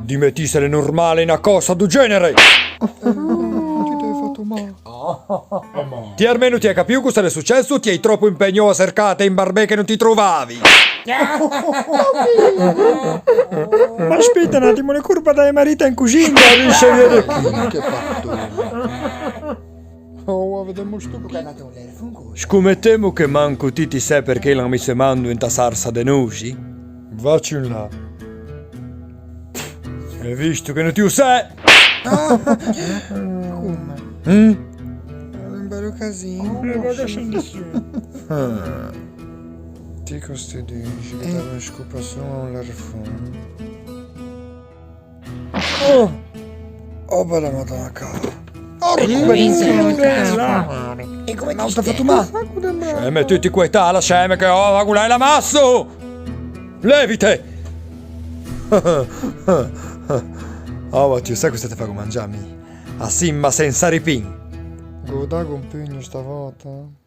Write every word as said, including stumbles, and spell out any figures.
Dime ti se l'é normale na cösa do genere! Ti armeno ti gh'æ capio cöse l'é sucesso? Ti ëi tròpo impegnâ a çercâte un barbè che no ti trovavi! Ma speta un atimo, l'é corpa da marita in cusina! Scarisce via de chi, che pattone! Oh, vedemo sto chi. Scommettemo che manco ti ti sè perché l'han misso e man inte a sarsa de noxi? Vacci in là. E visto che no ti o sè! Comme? Mm? L'é un bel casin. Ah. Ti cöse ti dixi che te me scopa solo un larfon? Oh! Oh, bella Madonna ca. Orco! E come ti stai? Sceme, ti ti quetâ, lasciame che ò, va, là, l'amasso! Levite! Oh, ma ti sè cöse te fago mangiâ mi? A simba sensa ripin! Go dago un pugno stavòta?